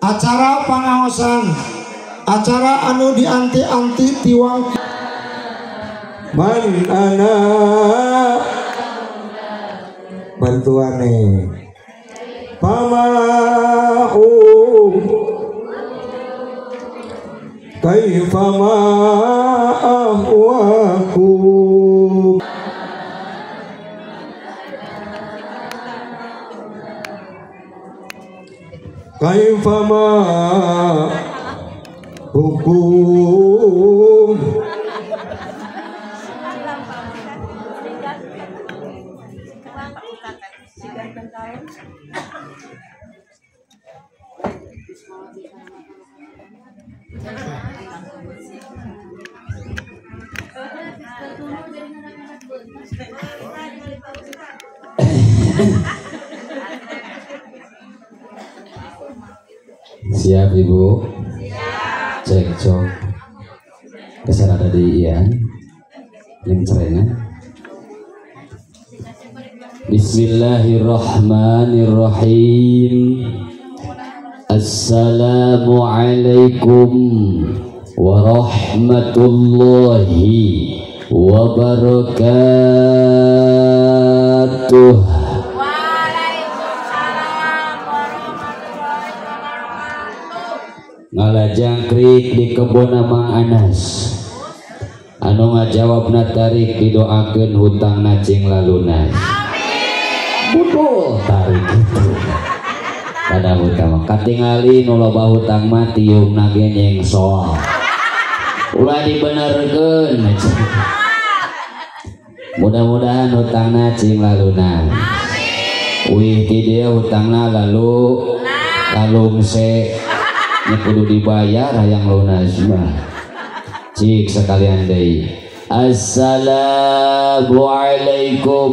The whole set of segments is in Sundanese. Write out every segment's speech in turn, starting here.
Acara pangaosan, acara anu dianti-anti tiwang man ana bantuane pamau kaifa ma ahwakum. Kaifa ma hukum. Siap Ibu? Siap. Cekcok. Kesana tadi ya. Lengcerenya. Bismillahirrahmanirrahim. Assalamualaikum warahmatullahi wabarakatuh. Ngalajangkrik di kebon Mang Anas, anu ngajawabna tarik didoakeun hutangna cing lalunas. Budul tarik itu pada hutang katingali nu loba hutang mah tiungna ge nyengsol, ulah dibenerkeun. Mudah-mudahan hutangna cing lalunas. Wih ti dieu hutangna lalu lalungse ini kudu dibayar hayang lunas mah. Cik sekalian deui. Assalamualaikum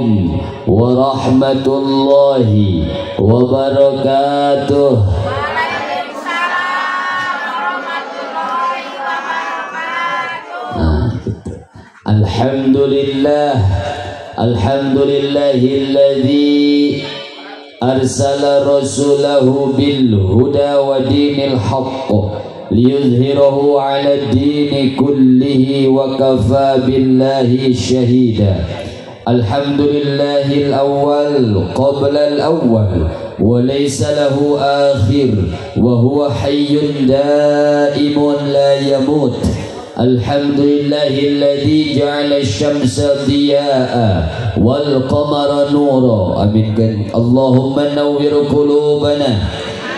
warahmatullahi wabarakatuh. Waalaikumsalam warahmatullahi wabarakatuh. Nah, gitu. Alhamdulillah, alhamdulillahilladzi arsala rasulahu bil huda wa dinil haqq liyuzhirahu ala dini kullihi wa kafa billahi syahida. Alhamdulillahil awwal qabla al awwal wa laysa lahu akhir wa huwa hayyun daimun la yamut. Alhamdulillahilladzi ja'ala asy-syamsa diyaa'a wal qamara nura. Amin. Allahumma nawwir qulubana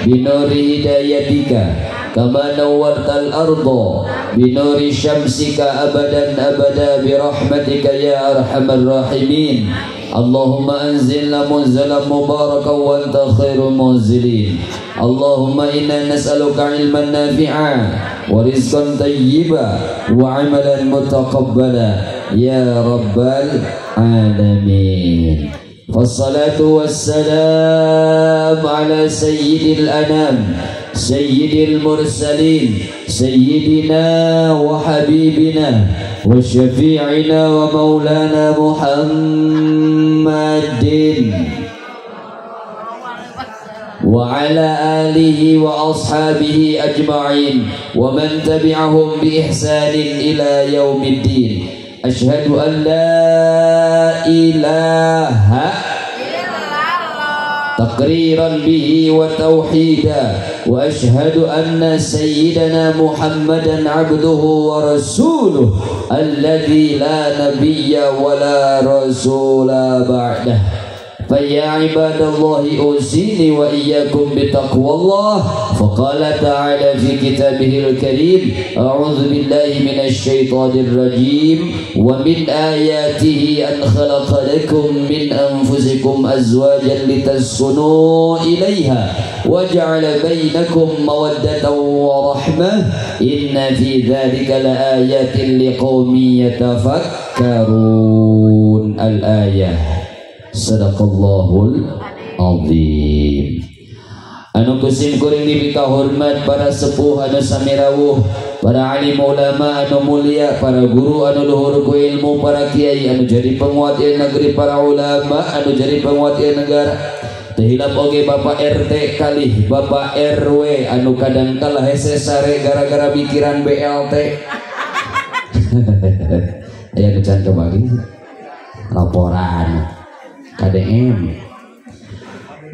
bi nuri hidayatika kama nawwartal arda bi nuri syamsika abadan abada bi rahmatika ya arhamar rahimin. Allahumma anzilna munzalan mubarakan wa anta khairul munzilin. Allahumma inna nas'aluka ilman nafi'a wa rizqan tayyiba wa amalan mutaqabbala ya rabbal alamin. Wassalatu wassalam ala sayyidil anam, sayyidil mursalin, sayyidina wa habibina wa syafi'ina wa maulana Muhammadin wa ala alihi wa ashabihi ajma'in wa man tabi'ahum bi ihsanin ila yaumiddin. Asyhadu an la ilaha illallah taqriran bihi wa tauhida wa asyhadu anna sayyidana Muhammadan abduhu wa rasuluh alladzi la nabiyya wa la rasula ba'dah. فيا عباد الله أوصيني وإياكم بتقوى الله. فقال تعالى في كتابه الكريم: أعوذ بالله من الشيطان الرجيم، ومن آياته أن خلق لكم من أنفسكم أزواجا لتسكنوا إليها وجعل بينكم مودة ورحمة إن في ذلك لآيات لقوم يتفكرون. الآية. Sadaqallahul azim. Anu kusim kuring dipika hormat para sepuh anu sami rawuh, para alim ulama anu mulia, para guru anu luhur ku ilmu, para kiai anu jadi penguat ieu negeri, para ulama anu jadi penguat ieu negara, Teu hilap oge Bapak RT kalih Bapak RW anu kadang kala hese sare gara-gara mikiran BLT. Aya nu can kebagi laporan KDM.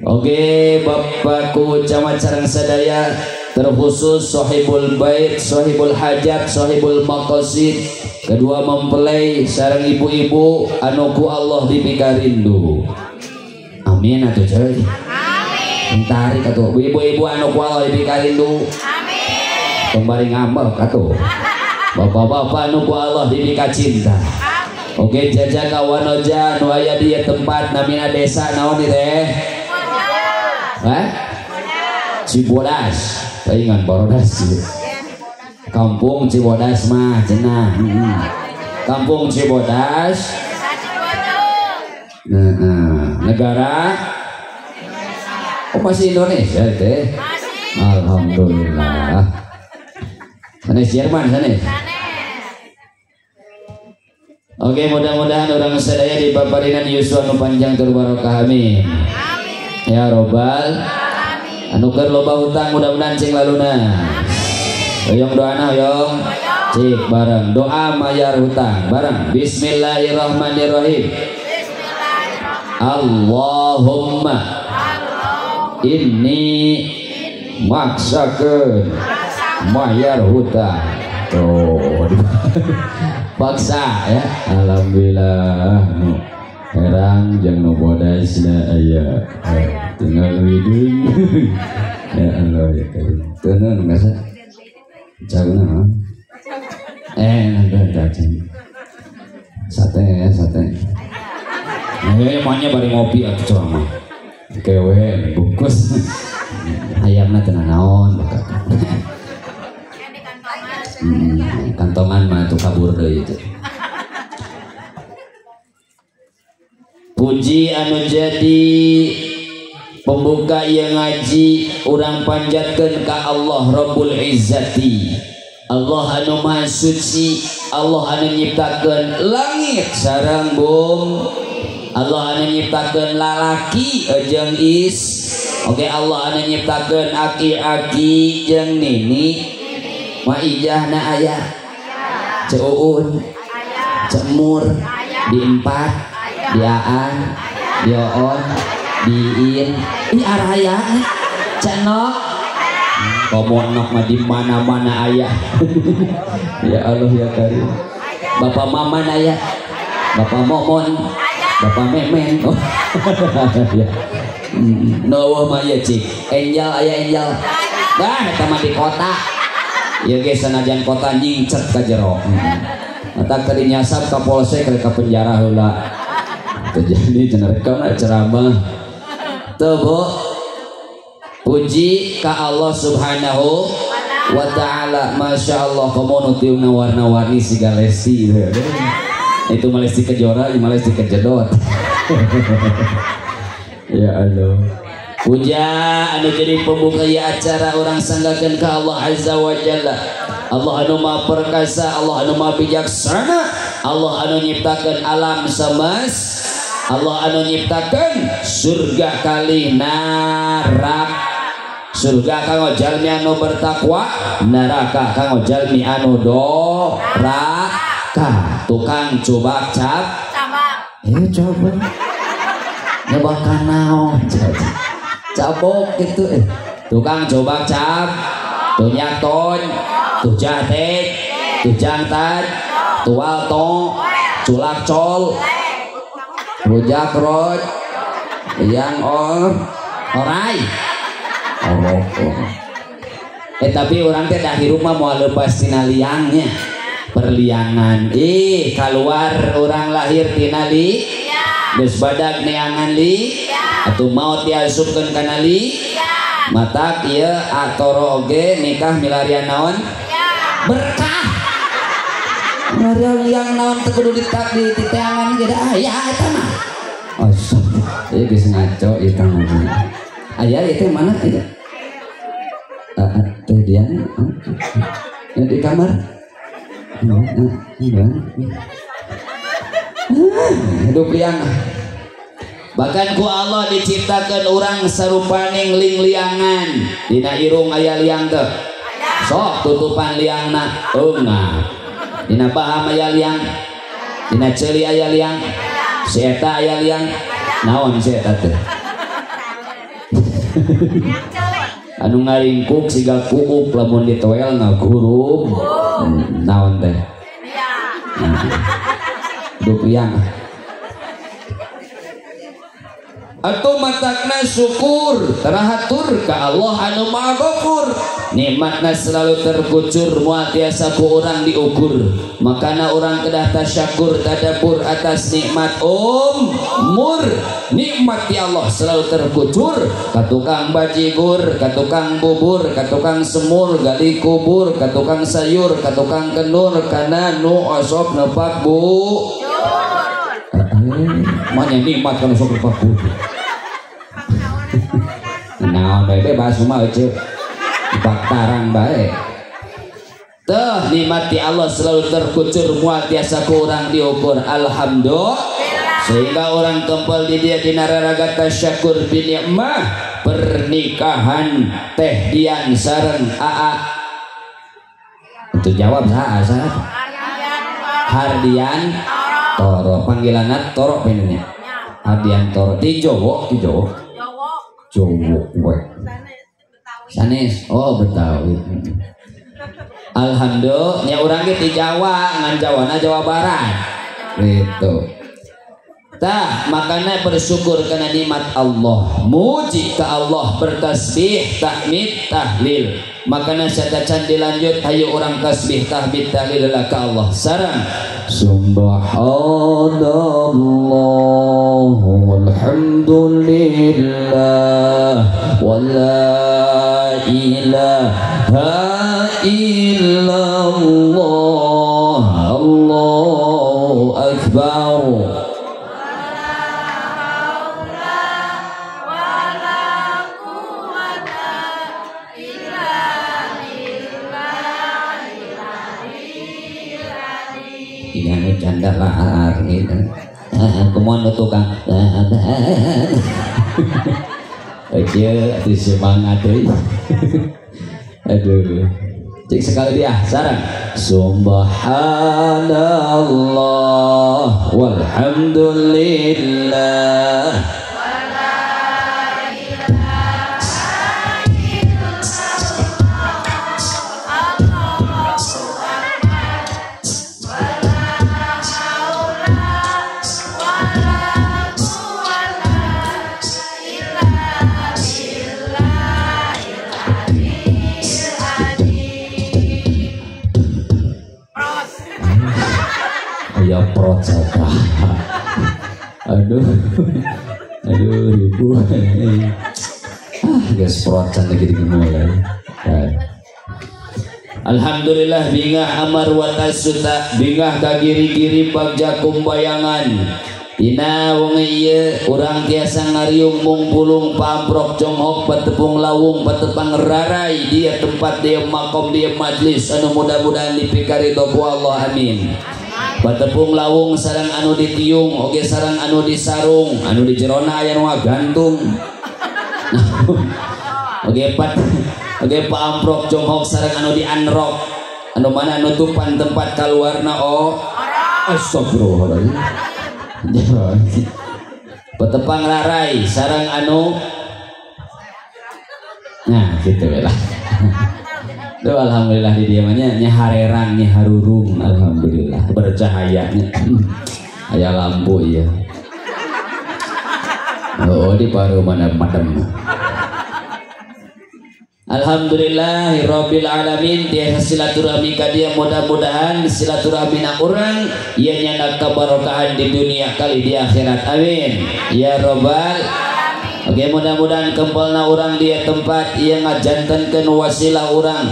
Oke, Bapakku camat sareng sadaya terkhusus sohibul bait, sohibul hajat, sohibul maqasid, kedua mempelai sareng ibu-ibu anu ku Allah dipikarindu. Amin atuh coy. Amin. Tarik atuh ibu-ibu anu ku Allah dipikarindu. Amin. Kembali ngambek atuh. Bapak-bapak anu ku Allah dipikacinta. Oke, jajaka wanoja nu aya di tempat namina desa naon ieu teh? Hah? Cibodas. Paingan Barodas. Kampung Cibodas mah cenah. Kampung Cibodas. Nah, negara oh masih Indonesia teh. Alhamdulillah. Sanes Jerman sanes. Oke, mudah-mudahan orang sadaya di paparinan yuswa nu panjang tur barokah amin. Ya robbal alamin. Anu keur loba hutang mudah-mudahan cing laluna. Hoyong doana hoyong. Cik bareng doa mayar hutang bareng. Bismillahirrahmanirrahim. Allahumma inni maksakeun mayar hutang. Tuh. Paksa ya. Alhamdulillah. Herang jeung nu bodasna aya. Tinggal hideung. Ya Allah ya karim. Teu naon ngasa? Cagna. Nanti sate ya, sate. Maunya bari ngopi atuh curang mah. Kewe bungkus. Ayamna teu naon bakal. Kantongan mah tuh kabur deui itu. Puji anu jadi pembuka yang ngaji urang panjatkeun ka Allah Rabbul Izzati. Allah anu maha suci, Allah anu nyiptakeun langit sareng bumi, Allah anu nyiptakeun lalaki jeung is. Oke, Allah anu nyiptakeun aki-aki jeung nini. Maijahna aya, Ceuun, Cemur, di empat, di aan, di oon, di in, di araya, cenok, komo nok mah di mana-mana aya. Ya Allah ya Karim. Bapak Maman aya, Bapak Momon, Bapak Memen. Oh. Ya. No mah ya cik, enjal aya enjal. Dah eta mah di kota. Ya ge sanajan kota nyingcet ka jero. Matak tadi nyasap ka polsek rek ka penjara heula. Terjadi cenah rekam ceramah. Teu Bu. Puji ka Allah Subhanahu wa ta'ala. Masya Allah komo nu tiungna warna-warni siga lesi. Itu mah lesi kejora, mah lesi kejedot. Ya Allah. Puja anu jadi pembuka ya acara orang sanggakeun ka Allah Azza wa Jalla. Allah anu maha perkasa, Allah anu maha bijaksana, Allah anu nyiptakeun alam semesta, Allah anu nyiptakeun surga kali neraka. Surga kanggo jalmi anu bertakwa, neraka kanggo jalmi anu doraka. Tukang cobak cap. Coba. Nyobakan naon. Cabok gitu tukang cobak cap, tunyak ton, tujah tek, tujang tan, tual to, culak col, rujak roj, yang or, orai, orok. Tapi orang teh dah hirup mah moal lepas tina liangnya, perliangan. Ih, keluar orang lahir tina li, geus badag neangan li. Atau maut diasupkeun kana li matak ieu atoro oge nikah milarian naon berkah milarian liang naon teu kudu ditak di titeangan ge da aya eta mah. Asyik ieu geus ngaco ieu teh mah. Aya ieu teh mana ieu? Teh Dian di kamar. Hidup liang. Bahkan ku Allah diciptakan orang sarupaning lingliangan. Dina irung aya liang teu? Sok tutupan liangna eungah. Dina paham aya liang? Dina ceuli aya liang? Si eta aya liang? Naon si eta teh? Anu ngaringkuk siga kuuk lamun ditoel ngagurub. Naon teh? Duh liang. Atau matakna syukur terahatur ka Allah anu Maha Ghafur. Nikmatna selalu terkucur moal tiasa ku urang diukur. Makana urang kedah tasyakur tadabbur atas nikmat umur. Nikmat ti Allah selalu terkucur ka tukang bajigur, ka tukang bubur, ka tukang semur, gali kubur, ka tukang sayur, ka tukang kenur, kana nu osok nepak bu. Makanya nikmat kalau sok nepak bu. Naon bae bebas mah euceuk. Pak tarang bae. Teh nikmat ti Allah selalu terkucur moal tiasa ku urang diukur. Alhamdulillah. Sehingga orang kempel di dia dina raraga tasyakur bi nikmah pernikahan teh Dian sareng AA. Itu jawab saha saha? Hardian Toro, panggilanna Toro pengennya. Hardian Toro di Jawa, di Jawa. Jawa we. Sanes, oh Betawi. Alhamdulillah, nya urang ge di Jawa, ngan Jawana Jawa Barat. Gitu. Tah, makanya bersyukur karena nikmat Allah. Muji ke Allah, bertasbih, tahmid, tahlil. Makanya satacan dilanjut hayu orang tasbih, tahmid, tahlil lah ke Allah. Sarang subhanallah walhamdulillah wala ilaha illallah Allahu akbar. Canda lahar gitu. Kumaha nu tukang. Ece atuh semangat euy. Aduh. Cek sekali dia sareng. Subhanallah walhamdulillah. Ya prot sapa. Aduh. Aduh ribu. Ah, guys prot can lagi dimulai. Alhamdulillah bingah amar wa tasuta bingah ka giri-giri bagja kumbayangan. Dina wengi ieu urang tiasa ngariung mung pulung pamprok jonghok patepung lawung patepang rarai dia tempat dia makom dia majlis anu mudah-mudahan dipikaridho ku Allah amin. Patepung lawung sareng anu ditiung oge sareng anu disarung anu di jerona aya nu ngagantung. Oge pat oge paamprok jonghok sareng anu dianrok anu mana nutupan tempat kaluarna oh astagfirullahaladzim. Patepang rarai sareng anu nah gitu lah. Duh, alhamdulillah di diamannya nyaharerang nyaharurung alhamdulillah bercahayanya aya lampu iya. Oh di paru mana madem. Alhamdulillahirabbil alamin tiasa silaturahmi ka dia mudah-mudahan silaturahmi na urang ieu nyandak kabarokahan di dunia kali di akhirat amin ya robbal. Oke mudah-mudahan kempelna urang dia tempat ieu ngajantenkeun wasilah urang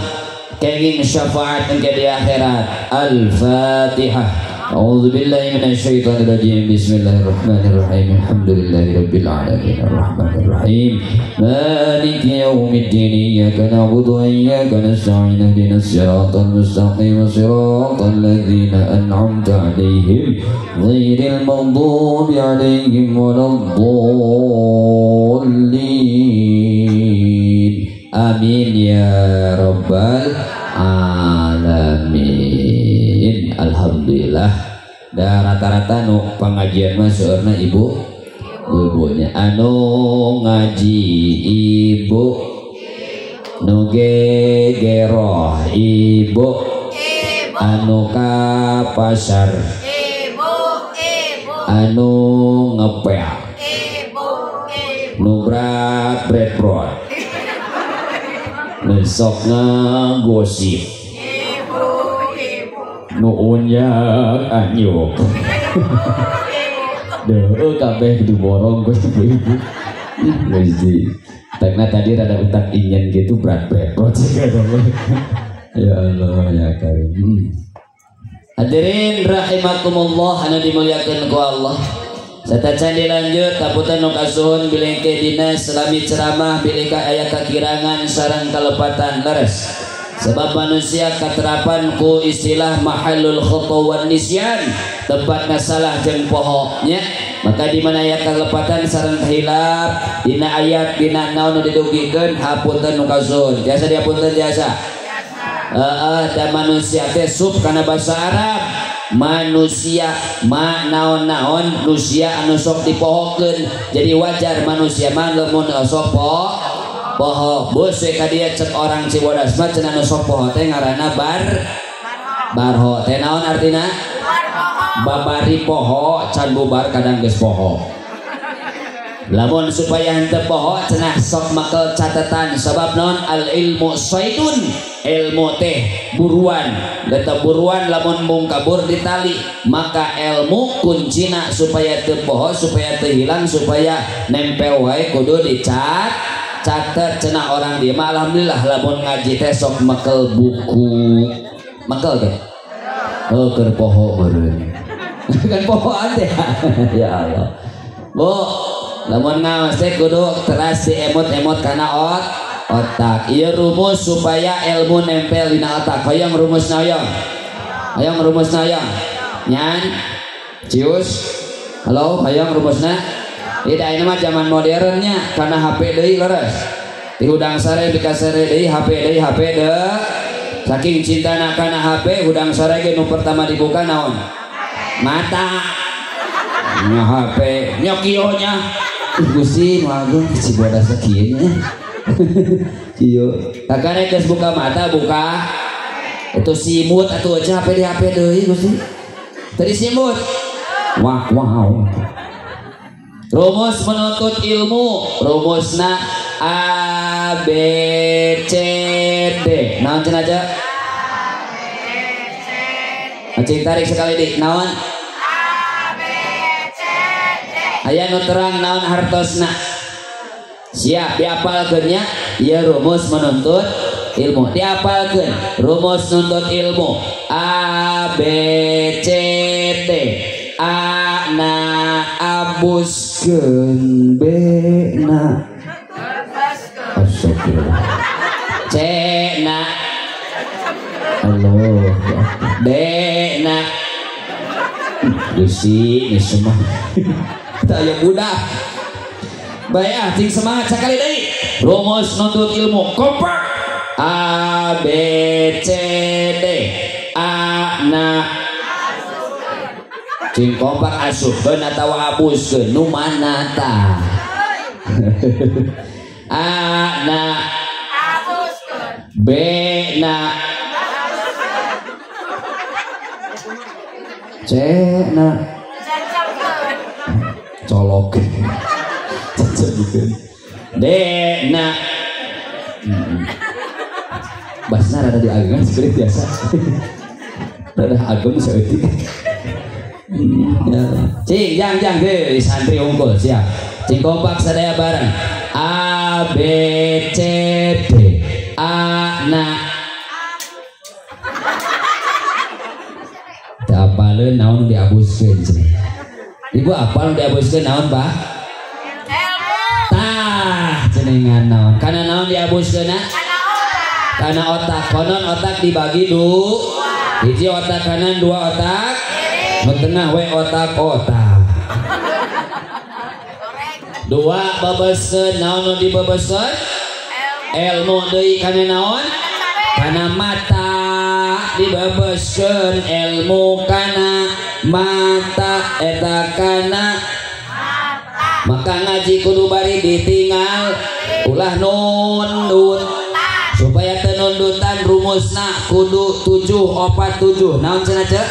kenging syafaat engke di akhirat. Al-Fatihah. A'udzubillahi minasyaitonirrajim. Bismillahirrahmanirrahim. Alhamdulillahirabbil alamin arrahmanirrahim. Maliki yaumiddin. Iyyaka na'budu wa iyyaka nasta'in. Ihdinas siratal mustaqim, siratal ladzina an'amta 'alaihim ghairil maghdubi 'alaihim waladdallin. Amin ya rabbal alamin. Alhamdulillah. Da rata-rata nu pengajian mah seueurna ibu ibunya anu ngaji ibu nu gegeroh ibu anu ka pasar anu ngepel nu brat breadboard nu sok ngagosip nu unyak anyuk. Duh, kabeh diborong ku ibu-ibu. Gusti. Karena tadi rada utak ingin gitu berat-berat. Ya Allah ya Karim. Hadirin rahimakumullah anu dimuliakeun ku Allah. Satacan dilanjut kapunten nu kasuhun bilih ke dina selami ceramah bilih ka aya kakirangan sareng kalepatan leres. Sebab manusia katerapan ku istilah mahalul khata wan nisyan, tempat masalah jeung poho nya. Maka di mana aya kalepatan sareng kahilap dina ayat dina naon nu didugikeun hapunten nu kasuhun. Biasa dihapunten biasa. Heeh, da manusia teh sub kana basa Arab. Manusia ma naon-naon nusia anu sok dipohokeun. Jadi wajar manusia mah lamun sok poho bos we ka dieu cek orang Cibodas mah cenah nu sok poho teh ngaranna barho teh naon artina babari poho can bubar kadang geus poho. Lamun supaya henteu poho cenah sok makel catatan sabab naon al ilmu saidun, ilmu teh buruan, da buruan lamun mung kabur ditali, maka ilmu kuncina supaya teu poho, supaya teu hilang, supaya nempel wae kudu dicat catet cenah orang dia mah. Alhamdulillah lamun ngaji teh sok mekel buku mekel teh oh keur poho meureun kan pohoan teh. Ya Allah Bu, lamun ngaos teh kudu teras diemot-emot kana otak. Ieu rumus supaya ilmu nempel dina otak. Hoyong rumusna hoyong, hoyong rumusna hoyong nyan cius halo hoyong rumusna. Tidak, ini mah zaman modernnya karena HP deui leres. Di hudang sare dikasere deui HP deui HP deui. Saking cintana kana HP hudang sare ge nu pertama dibuka naon? Mata. Nya HP, nya kieu nya. Gusti nu agung Cibodas kieu nya. Kieu. Kakare geus buka mata buka itu simut atuh aja HP di HP deui Gusti. Tadi simut. Wah wow. Rumus menuntut ilmu, rumusna A B C D. Naon cenah aja? A B C D. Acing tarik sekali dik, naon? A B C D. Aya nu terang naon hartosna. Siap diapalkeun nya? Ieu rumus menuntut ilmu. Diapalkeun rumus nuntut ilmu. A B C D. A na abuskeun B na astagfirullah C na Allah D na Gusti geus mah teu aya budak. Bae ah cing semangat sakali deui. Rumus nuntut ilmu kompak A B C D. A na cing kompak asupkeun atawa abuskeun nu mana tah? A na abuskeun B na C na colok D na basna rada diagengan seperti biasa rada ageng saeutik. Cing jang jang ge santri unggul siap. Cing kompak sadaya bareng. A B C D. A na. Apal Apaleun naon diabuskeun cenah. Ibu apal diabuskeun naon, Pak? Ilmu. Tah cenengan naon? Kana naon diabuskeunna? Kana otak. Kana otak. Konon otak dibagi dua. Hiji otak kanan, dua otak kiri. Nu tengah we otak-otak. Dua bebeskeun naon nu dibebeskeun? Ilmu deui kana naon? Kana mata dibebeskeun ilmu kana mata eta kana mata. Maka ngaji kudu bari ditinggal ulah nundut supaya teu nundutan rumusna kudu 7 4 7 naon cenah cek?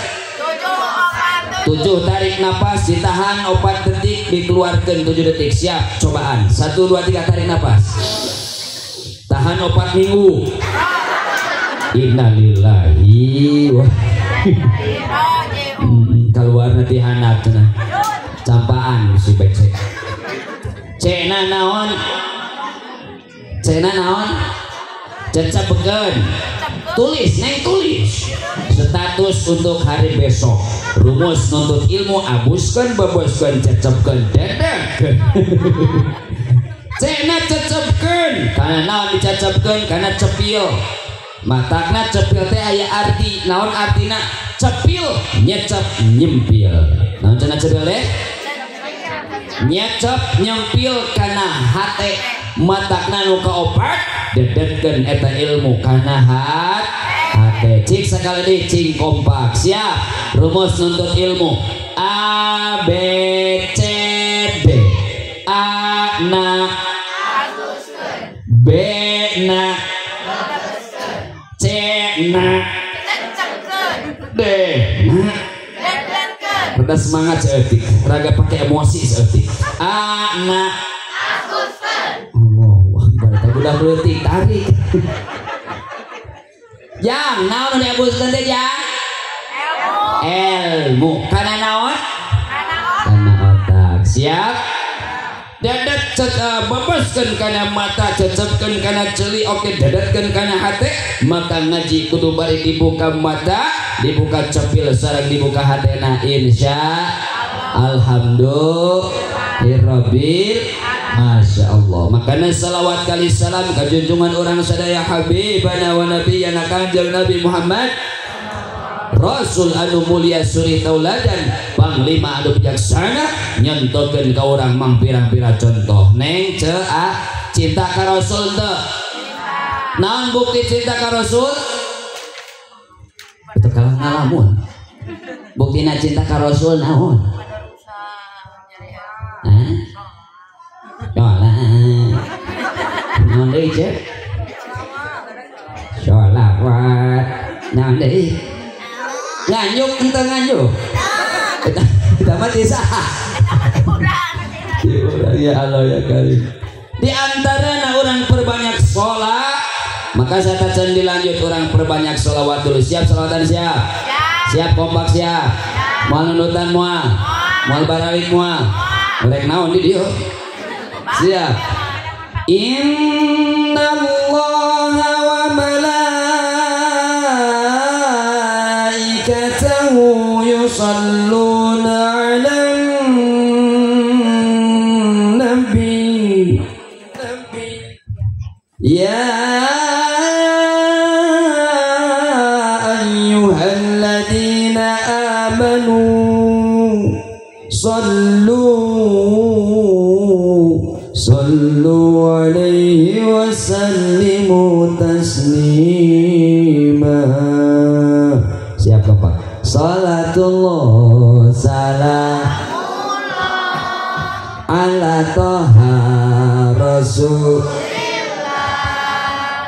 7 4 7 tarik napas ditahan 4 detik dikeluarkan 7 detik. Siap cobaan 1 2 3 tarik napas tahan 4 minggu. Innalillahi wa keluar nanti handap cenah campaan si becek. Cena naon? Cena naon? Cecepkeun. Tulis, neng tulis. Status untuk hari besok. Rumus nuntut ilmu abuskeun, beboskeun, cecepkeun, dedek. Cena cecepkeun. Kana naon dicecepkeun? Kana cepil. Matakna cepil teh aya arti. Naon artina? Cepil, nyecep, nyempil. Naon cenah cepil teh? Nyecep, nyempil kana hate. Matakna nu kaopat dedetkeun eta ilmu kana hate. Cik sakali deui cing kompak. Siap. Rumus nuntut ilmu A B C D. A na B na C na D na. Rada semangat seeutik, raga pakai emosi seeutik. A na Allahu Akbar, eta budak leutik tarik. Jang, naon nu diabuskeun teh jang? Ilmu. Kana naon? Kana otak. Siap? Dadat bebaskeun kana mata, cecepkeun kana ceuli, oke dadetkeun kana hate. Maka ngaji kudu bari dibuka mata, dibuka cepil sareng dibuka hatena insya alhamdulillahirabbil Masya Allah. Makanya salawat kali salam ka junjungan orang sadaya habibana wa nabiyana kanjeng Nabi Muhammad Rasul anu mulia suri tauladan panglima anu bijaksana nyentokeun ka urang mang pirang-pirang contoh. Neng ce a cinta ka Rasul teu? Naon bukti cinta ka Rasul? Itu kalah ngalamun. Buktina cinta ka Rasul naon? Hah? Sholat. Naon deui cek? Sholawat. Naon deui? Nganjuk ente nganjuk. Kita mah saha. Ya Allah ya Karim. Di antarana orang perbanyak sholat, maka saya tacan dilanjut orang perbanyak sholawat dulu. Siap sholawatan siap? Siap kompak siap? Moal nundutan moal? Moal baralik moal? Rek naon di dieu? Siap. Innallaha wa malaikatahu yusalluna 'alan nabi. Ya ayyuhalladzina amanu sallu alaihi wa sallimu taslima. Siap Bapak. Salatullah salam ala toha rasulillah.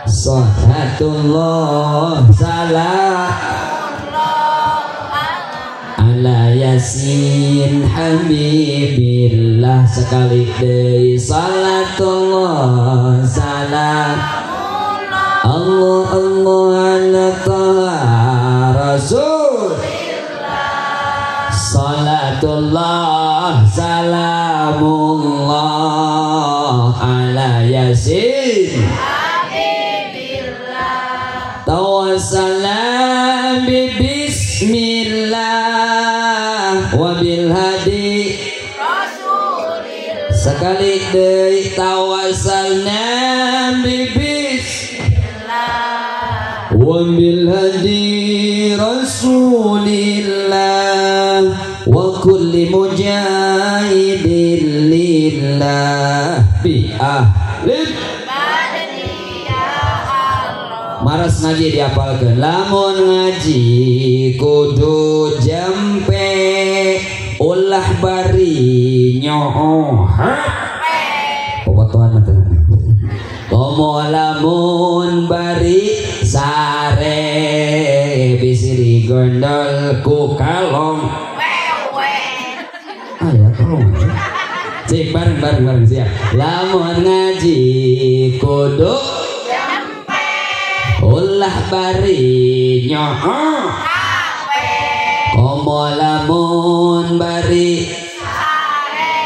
Salatullah salam ala yasin habibillah. Sekali deui salatullah salam Allah Allah ala toha rasul. Salatullah salamullah ala yasin habibillah. Tawassalam bi bismillah Wa bil hadi Rasulillah. Sekali deui tawassalna bi bismillah wa bil hadi Rasulillah wa kulli mujahidin lillah bi ahli maras ngaji diapalkeun lamun ngaji kudu jampe ulah bari nyooh popotoan mah komo lamun bari sare bisi digondol ku kalong ah ya kalong cik bareng bareng bareng siap lamun ngaji kudu ulah bari nyooh komo lamun bari sare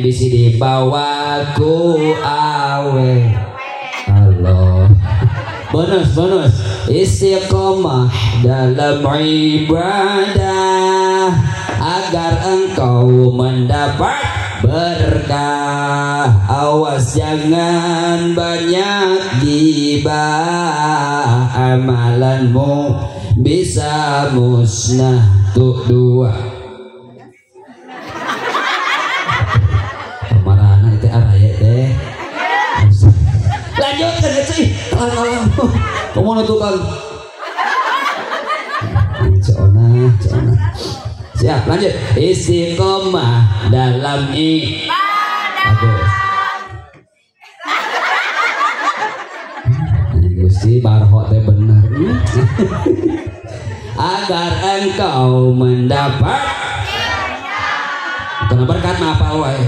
bisi dibawa ku awe Allah. Bonus bonus istiqomah dalam ibadah agar engkau mendapat berkah. Awas jangan banyak gibah, amalanmu bisa musnah. Tuh dua kemarahan itu araya deh. Lanjutkan sih kamu tukang cona cona. Siap lanjut istiqomah dalam ibadah. Gusti barho teh bener. Agar engkau mendapat karena berkat mah apa wae.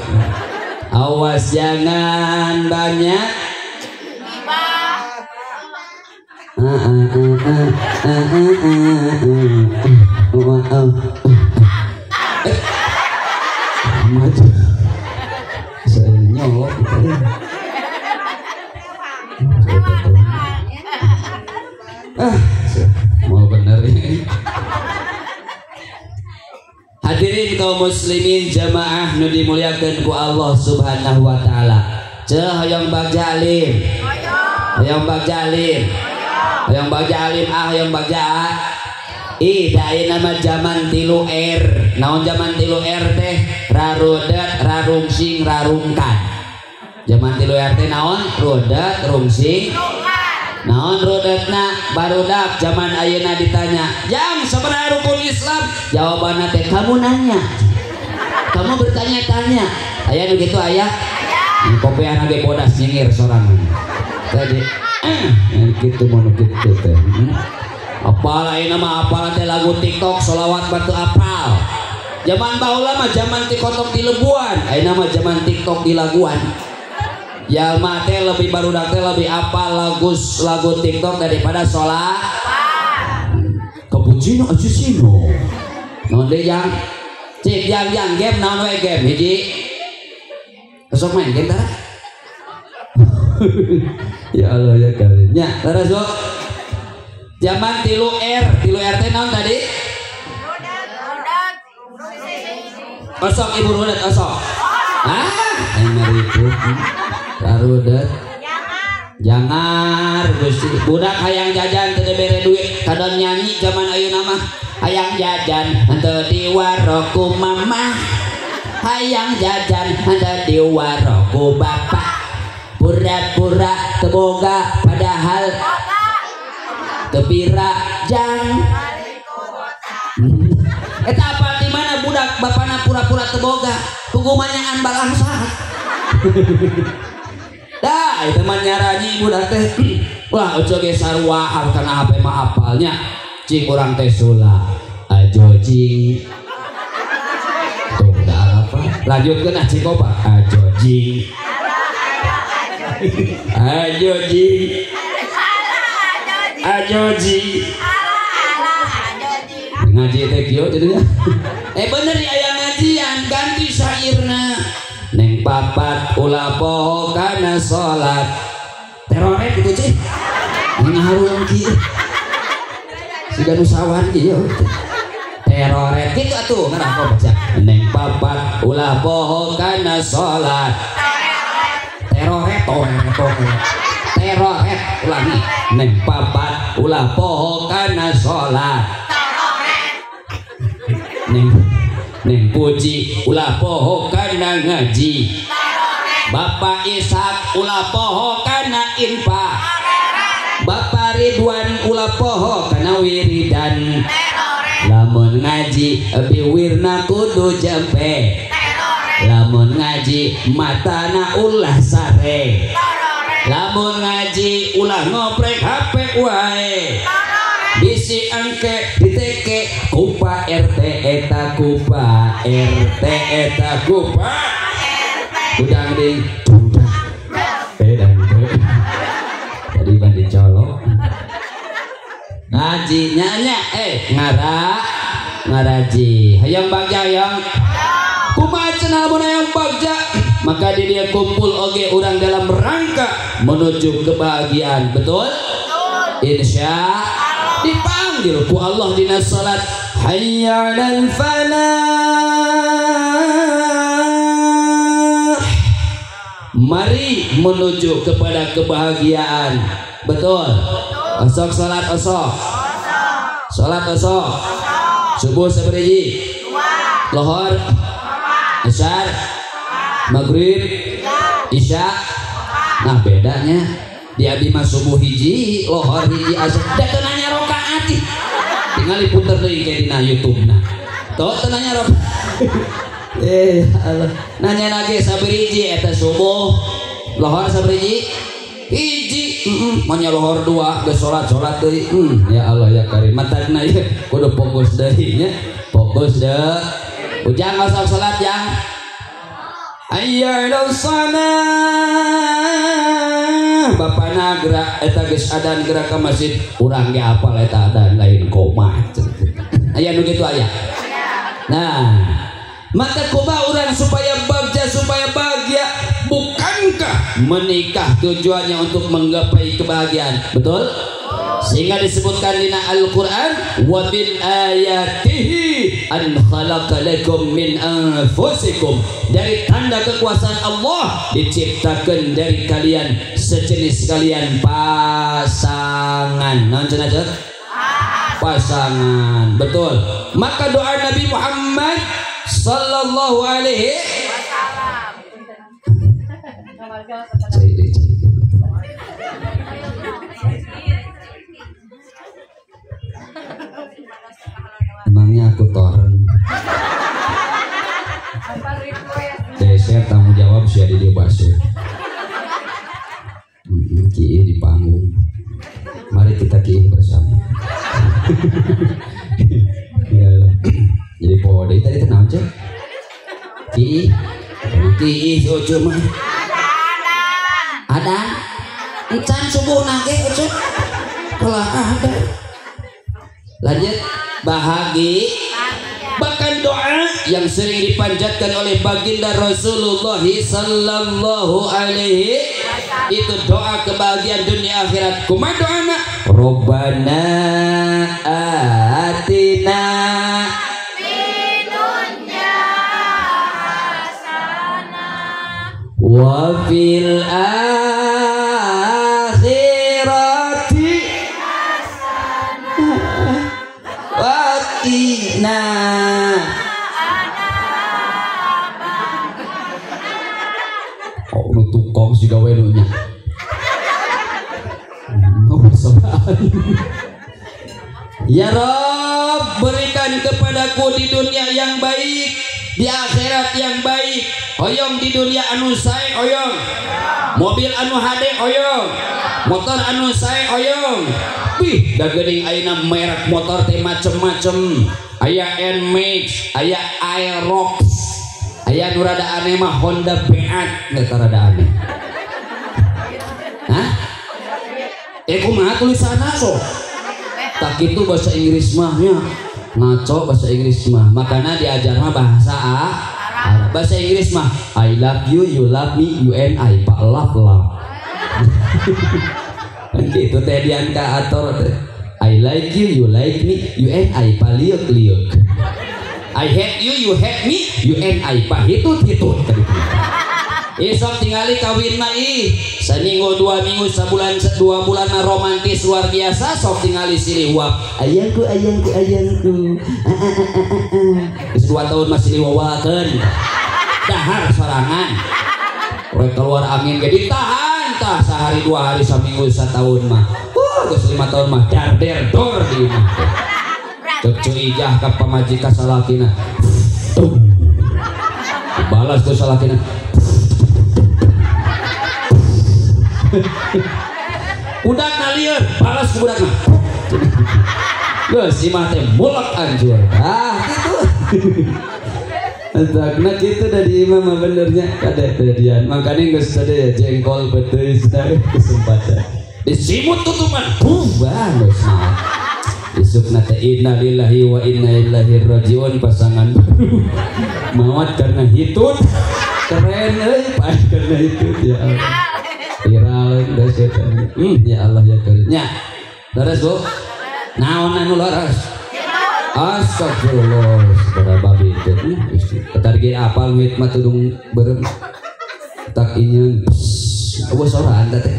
Awas jangan banyak maju saya nyolok mau bener ini. Hadirin kaum muslimin jamaah nu dimuliakeun ku Allah Subhanahu wa taala. Ceu hoyong bagja alim. Hoyong bagja alim. Hoyong bagja alim ah hoyong bagja a. Ih da ayeuna mah jaman 3R. Naon jaman 3R teh? Rarudet, rarungsing, rarungkan. Jaman 3R teh naon? Rudet, rungsing, naon rudetna? Barudak jaman ayeuna ditanya, "Jang, sabaraha rukun Islam?" Jawabanna teh kamu nanya. Kamu bertanya-tanya. Aya nu kitu aya? Kopiahna ge bodas nyengir sorangan. Tadi kitu mun kitu teh. Apal ayeuna mah apal teh lagu TikTok sholawat batu apal. Jaman baheula mah jaman TikTok di lebuan, ayeuna mah jaman TikTok di laguan. Jalma teh lebih barudak teh lebih apal lagu TikTok daripada sholat. Cappuccino assassino. Naon deui jang? Cik jang jang game naon we game hiji. Besok main game tara? Ya Allah ya karim. Nya, terus Bu. Zaman 3R, 3R teh naon tadi? Osok ibu rudet osok. Ah, aing ribu. Rudet. Jangar Gusti. Budak hayang jajan teu dibere duit, kadon nyanyi zaman ayeuna mah. Hayang jajan henteu diwaroku mama. Hayang jajan henteu diwaroku bapak. Pura-pura teu boga padahal teu pira jang. Eta apa di mana budak bapana pura-pura teu boga, pugumanyaan balangsa. Dah, itu mah nyaranyi budak teh. Wah, ojo ge sarua kana HP mah apalnya. Cing urang teh sula. Ajo jing. Tuh da apa? Lanjutkeun ah cing opat. Ajo jing. Ajo jing. Ajo jing. Ngaji teh kieu jadinya. Bener aya ngajian ganti syairna. Neng papat ulah poho kana salat. Teroret gitu cih. Ngaharung kieu. Siga nu sawan kieu. Teroret kitu atuh ngarah baca. Neng papat ulah poho kana salat. Teroret teroret. Teroret ulangi. Neng papat ulah poho kana salat. Neng neng puji ulah poho kana ngaji. Bapak Ishak ulah poho kana infak. Bapak Ridwan ulah poho kana wiridan. Lamun ngaji biwirna kudu jempe. Lamun ngaji matana ulah sare. Lamun ngaji ulah ngoprek HP wae. Bisi angke diteke kupa RT eta kupa RT eta kupa udang ding udang pedang tadi bandi colok ngaji nya ngaraji hayang bagja hayang kumaha cenah lamun hayang bagja maka di dia kumpul oge urang dalam rangka menuju kebahagiaan betul insya dipanggil ku Allah dina salat hayya 'alal falah mari menuju kepada kebahagiaan betul osok salat osok salat osok subuh sabariji lohor asar maghrib isya. Nah bedanya di abi mah subuh hiji lohor hiji asar da teu nanya rakaat tinggal diputer deui ke dina YouTube na tuh teu nanya rakaat Allah nanya lagi sabariji eta subuh lohor sabariji hiji manya lohor dua geus salat-salat deui ya Allah ya Karim matagna ieu kudu fokus deui nya fokus deui ujang osok salat jang hayya 'alal salah bapana gerak eta geus adan gerak ka masjid urang ge apal eta adan lain koma aya nu kitu aya. Nah maka kumaha urang supaya bagja supaya bahagia bukankah menikah tujuannya untuk menggapai kebahagiaan betul sehingga disebutkan dina Al-Qur'an wa min ayatihi an khalaqa lakum min anfusikum dari tanda kekuasaan Allah diciptakan dari kalian sejenis kalian pasangan naon cenah cenah pasangan betul maka doa Nabi Muhammad sallallahu alaihi wasallam. Emangnya aku toren. Saya tanggung jawab sih di dia bahasa. Ki di panggung. Mari kita ki bersama. Ya, jadi pode tadi tenang cek. Ki, ki ojo mah. Ada. Encan subuh nage ojo. Kalah ada. Lanjut bahagia. Bahkan doa yang sering dipanjatkan oleh baginda Rasulullah sallallahu alaihi itu doa kebahagiaan dunia akhirat. Kumaha doana? Robbana atina fid dunya hasanah wa fil akhirati hasanah wa qina. Oh, nu tukang si gawe nu nya. Ya Rob, berikan kepadaku di dunia yang baik, di akhirat yang baik. Hoyong di dunia anu sae hoyong, mobil anu hade hoyong, motor anu sae hoyong. Wih, da geuning ayeuna merek motor teh macem-macem. Aya Nmax, aya Aerox, aya nu rada aneh mah Honda Beat, eta rada aneh. Hah? Kumaha tulisanna sok? Tak itu bahasa Inggris mah nya. Ngaco bahasa Inggris mah. Makana diajar mah bahasa Arab. Bahasa Inggris mah I love you, you love me, you and I, pak love love. Kan kitu teh diangka atur teh. I like you, you like me, you and I paliuk-liuk. I hate you, you hate me, you and I pahitut-hitut. Isok tingali kawin mah ih seminggu 2 minggu sebulan 2 bulan mah romantis luar biasa. Sok tingali silih huap ayangku ayangku ayangku. 2 tahun masih diwawakeun dahar sorangan rek keluar angin ge ditahan tah sehari 2 hari seminggu setahun mah geus 5 tahun mah dar der dor di imah teh. Cek ceu ijah ka pamajikan salakina dibalas ku salakina. Budak nalieur balas ku budakna. Geus imah teh mulek anjur. Ah kitu. Entakna kitu da di imah mah benernya kade tadian. Makane geus tadi ya jengkol peuteuy tadi kesempatan. Disimut tutupan. Buah geus mah. Isukna teh inna lillahi wa inna ilaihi rajiun pasangan baru. Maot karena hitut. Keren euy, paeh karena hitut ya Allah. Viral geus eta. Ya Allah ya Karim. Nya. Leres Bu? Naon anu leres? Astagfirullah, para babi teh. Gusti. Ketar ge apal wit mah tudung beureum. Tak inyeun. Eueuh soraan teh teh.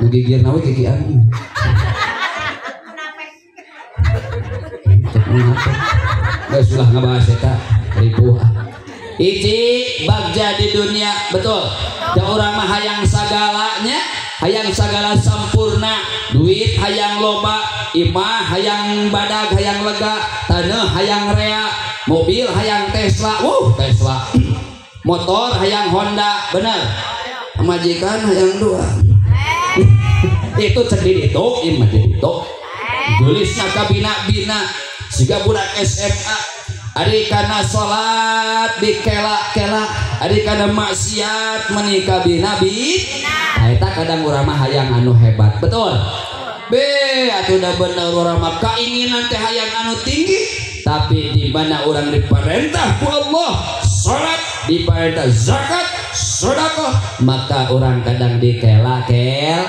Nu gigirna we gigian. Geus ulah ngabahas eta ripuh. Hiji bagja di dunia, betul. Da urang mah hayang sagalanya, hayang sagala sampurna, duit hayang loba, imah hayang badag hayang lega, taneuh hayang rea, mobil hayang Tesla, Tesla. Motor hayang Honda, bener. Majikan hayang 2. Itu cek di ditu, imah di ditu. Geulisna kabina-bina siga budak SMA. Ari kana salat dikela-kela, ari kana maksiat menikah binabi. Nah eta kadang urang mah hayang anu hebat, betul. Be atuh da bener urang mah kainginan teh hayang anu tinggi, tapi di mana urang diperintah ku Allah salat, diperintah zakat, sedekah, maka urang kadang dikela-kel.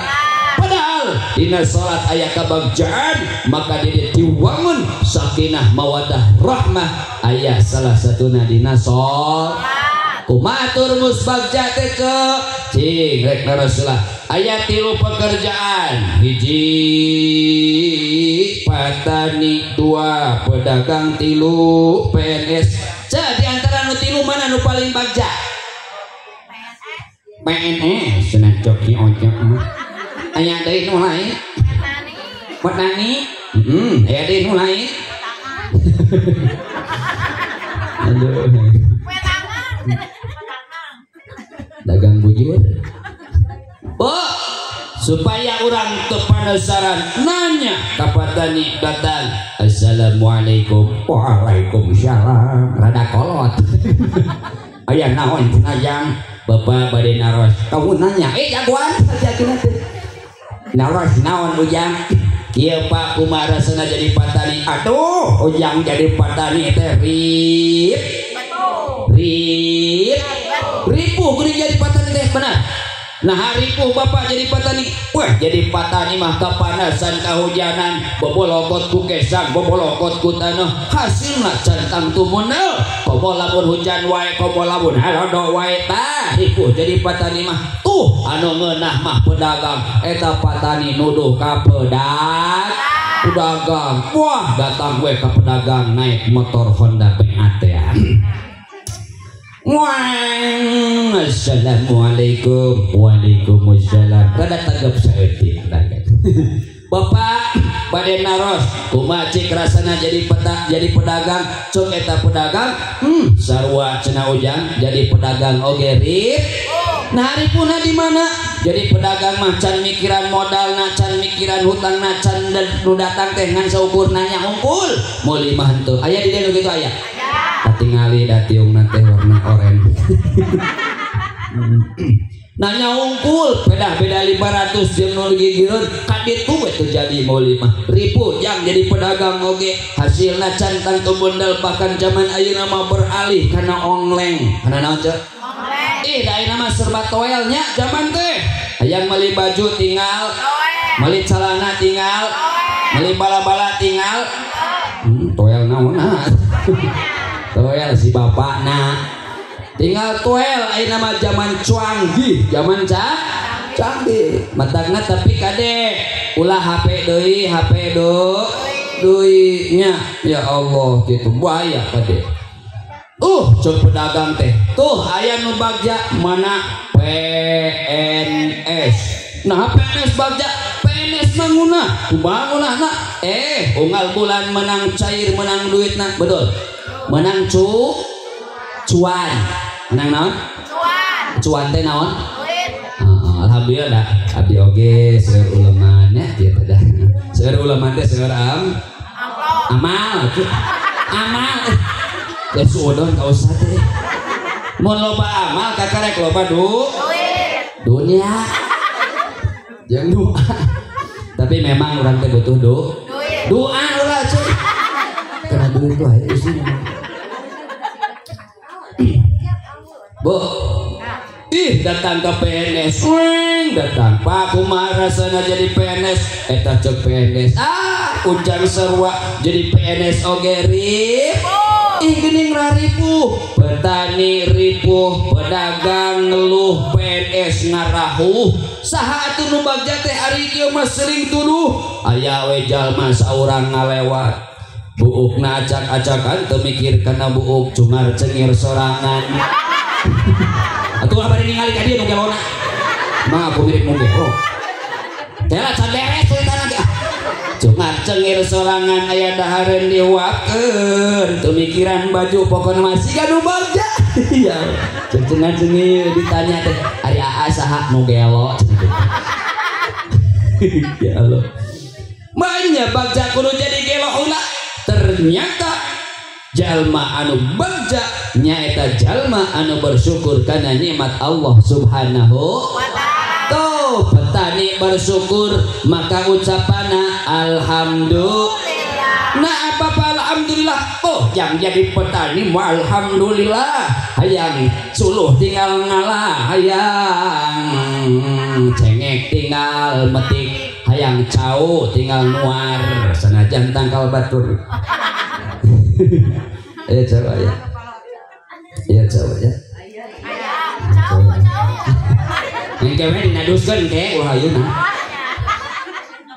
Padahal dina salat aya kabagjaan, maka di diwangun sakinah mawadah rahmah aya salah satuna dina salat. Kumaha turmus bagja teh ceu? Cing rek Rasulullah aya 3 pekerjaan, hiji petani, 2 pedagang, 3 PNS. Ceu di antara nu 3 mana nu paling bagja? PNS cenah coki ojek mah. Aya deui nu lain? Petani. Aya deui nu lain? Aduh. Dagang bujur. Oh, supaya orang teu penasaran nanya ka petani datang. Assalamualaikum. Waalaikumsalam. Rada kolot. Aya naon cenah jang? Bapak bade naros. Kamu nanya, jagoan saja teh. Naros naon ujang? Kieu Pak kumaha rasana jadi petani? Aduh, ujang jadi petani teh rip. Rip. Ripuh geuning jadi petani teh benar. Nah ripuh bapak jadi petani. Wah, jadi petani mah kapanasan kahujanan, bobolokot ku kesang, bobolokot ku taneuh, hasilna can tangtu meuneu. Komo lamun hujan wae, komo lamun halodo wae, tah ripuh jadi petani mah. Tuh anu ngeunah mah pedagang, eta petani nuduh ka pedagang. Wah, datang we ka pedagang naik motor Honda BAT. Wah, assalamualaikum. Waalaikumsalam. Rada tagap saeutik. Bapak bade naros, kumaha cik rasana jadi jadi pedagang, cok eta pedagang, sarua cenah ujang jadi pedagang oge rip. Nah haripuna di mana? Jadi pedagang mah can mikiran modal, can mikiran hutang, can nu datang teh ngan saukur nanya hungkul. Meuli mah henteu. Aya di dieu nu kitu aya. Katingali da tiungna teh warna oranye. Nanya unggul beda-beda 500 jeung nu gigireun ka ditu we teu jadi meuli mah. Ripuh jang jadi pedagang oge hasilna can tangtu bundel, bahkan zaman ayeuna mah beralih kana ongleng. Kana naon ceu? Ongleng. Ih da ayeuna mah serba toel nya zaman teh. Hayang meuli baju tinggal, meuli calana tinggal, Meuli bala-bala tinggal toel naon toel si bapakna tinggal toel ayeuna mah zaman canggih, zaman canggih matakna tapi kade ulah HP deui, HP deui nya ya Allah gitu bahaya kade. Cek pedagang teh tuh aya nu bagja mana PNS. Nah PNS bagja, PNS mangunah kumaha unggal bulan menang cair, menang duitna, betul menang cuan, menang naon? Cuan. Cuan teh naon? Duit. Alhamdulillah dah abdi oge seueur uleman nya kieu teh dah. Seueur uleman teh seueur amal. Amal. Ya suudon ka ustaz teh. Mun loba amal kakarek loba duit. Dunia. Jeung doa. Tapi memang urang teh butuh duit. Doa ulah cuy. Karena duit wae isina. Bu, ih datang ke PNS, weng datang. Pak kumaha rasana jadi PNS? Eta cek PNS. Ah, ujang sarua jadi PNS oge ripuh. Ih geuning raripuh, petani ripuh, pedagang ngeluh, PNS ngarahuh. Saha atuh nu bagja teh ari kieu mah sering tuduh. Aya we jalma saurang ngalewat. Buukna acak-acakan teu mikir kana buuk cungar cengir sorangan. Atuh bari ningali ka dieu nu gelona. Mah aku mirip nu gelo. Teh can beres ceritana ge. Cungar cengir sorangan aya dahareun dihuapkeun teu mikiran baju pokona mah siga nu bagja. Ya. Cengar cengir ditanya teh ari aa saha nu gelo cenah. Ya Allah. Banyak bagja kudu jadi gelo ulah. Ternyata jalma anu bagja nyaeta jalma anu bersyukur karena nikmat Allah Subhanahu wa ta'ala. Tuh petani bersyukur maka ucapana alhamdulillah. Nah apa alhamdulillah? Oh yang jadi petani mah alhamdulillah. Hayang suluh tinggal ngalah, hayang cengek tinggal metik, hayang cau tinggal nuar, sanajan tangkal batur. Ya coba ya. Ya coba ya. Engke we dinaduskeun ke ulah ayeuna.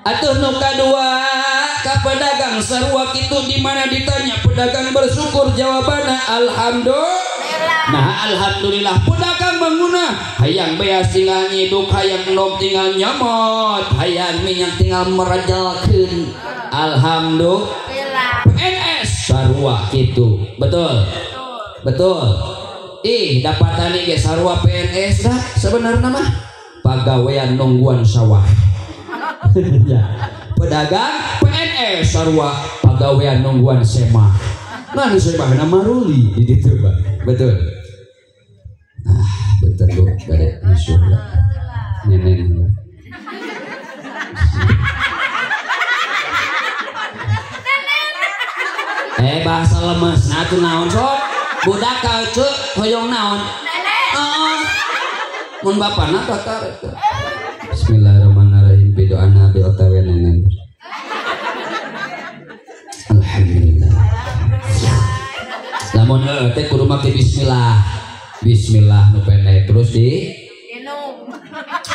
Atuh nu kadua ka pedagang sarua kitu di mana ditanya pedagang bersyukur jawabanna alhamdulillah. Nah alhamdulillah pedagang bangunah hayang beas tinggal nyiduk, hayang endog tinggal nyomot, hayang minyak tinggal merajalkeun. Alhamdulillah. PNS sarua kitu. Betul. Betul. Ih dapatane ge sarua PNS dah sebenarnya mah pagawean nungguan sawah. Ya. Pedagang PNS sarua pagawean nungguan semah. Nah semahna maruli di ditu Pak. Betul. Ah, bentar bu, bade nyusul lah. Nenek. Bahasa lemes, nah tuh naon sok? Budak kaucu hoyong naon? Heeh. Mun bapana bakar. Bismillahirrahmanirrahim. Bidoana bi otawe nenen. Alhamdulillah. Lamun teh kudu make bismillah. Bismillah nu pendek terus di minum.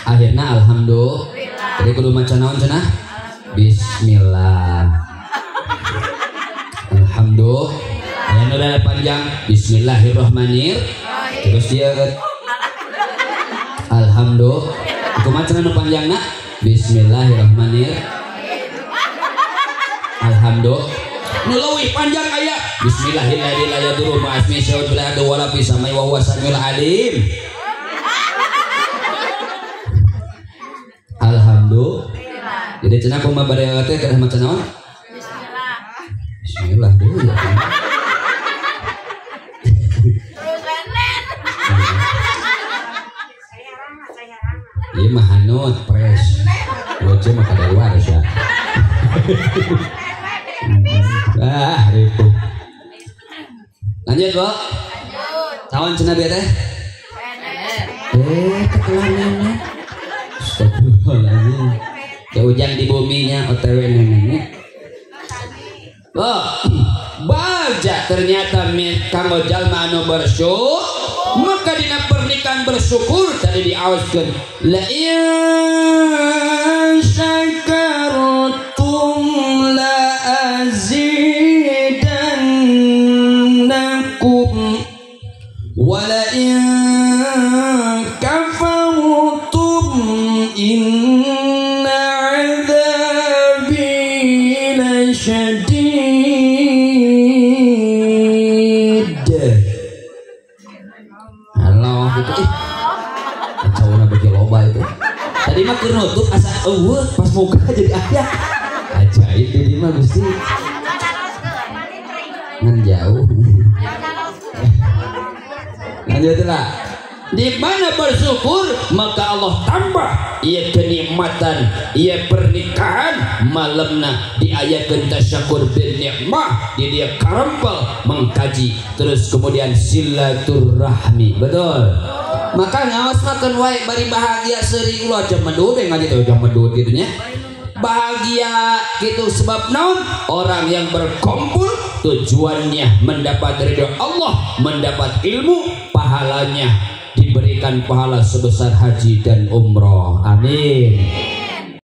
Akhirna alhamdulillah. Jadi kudu maca naon cenah? Bismillah. Alhamdulillah. Aya nu panjang bismillahirrahmanirrahim. Terus dia alhamdulillah. Kumaha cenah nu panjangna? Bismillahirrahmanirrahim. Alhamdulillah. Nu leuwih panjang aya bismillahirrahmanirrahim. Ma'asmi syai'un fil ardi wala fis samai wa huwa samiul alim. Alhamdulillah. Jadi cenah kumaha bade teh kedah maca naon? Bismillah. Bismillah dulu ya. Ieu mah hanut fresh. Wajah mah kadaluarsa ya. Ah, ribu. Lanjut, Bu. Lanjut. Tahun cenah bieu teh? PNS. Kekelanannya. Astagfirullahaladzim. Ya hujan di buminya OTW neneknya. Oh, baja ternyata kanggo jalma anu bersyukur, maka dina pernikahan bersyukur tadi diaoskeun la in syakartum la azidannakum wa la in kafartum inna adzabi lasyadid. Halo gitu ih. Cowokna bagi loba itu. Tadi mah keur nutup asa eueuh pas muka jadi aya. Ajaib di mah Gusti. Ngan jauh. Lanjutlah. Di mana bersyukur maka Allah tambah ia kenikmatan, ia pernikahan malamna diayakeun tasyakur bin nikmah, di dia karempel mengkaji terus kemudian silaturahmi. Betul. Maka ngawas makan wae bari bahagia seuri ulah jam medut ngaji teh jam medut kitu nya. Bahagia gitu sebab naon? Orang yang berkumpul tujuannya mendapat ridho Allah, mendapat ilmu, pahalanya diberikan pahala sebesar haji dan umroh. Amin.